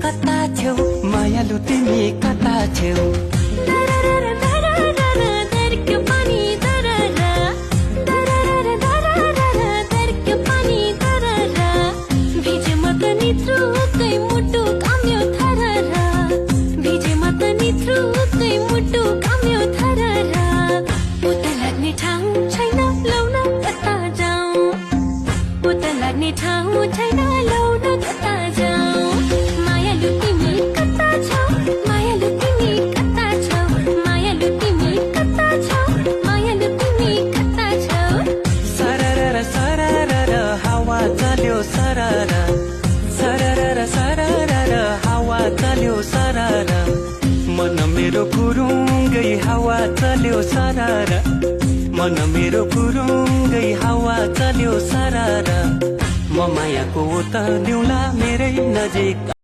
कता छेउ मायालु तिमी कता छेउ ठाउँ छैन लौ न कता जाऊ मायालु तिमी कता छौ मायालु तिमी कता छौ मायालु तिमी कता छौ मायालु तिमी कता छौ सररर सररर हावा चल्यो सरर सररर सररर हावा चल्यो सरर मन मेरो कुरुङ्गै हावा चल्यो सरर मन मेरो कुरुङ्गै हावा चल्यो सरर म मायाको त दिउँला मेरै नजिक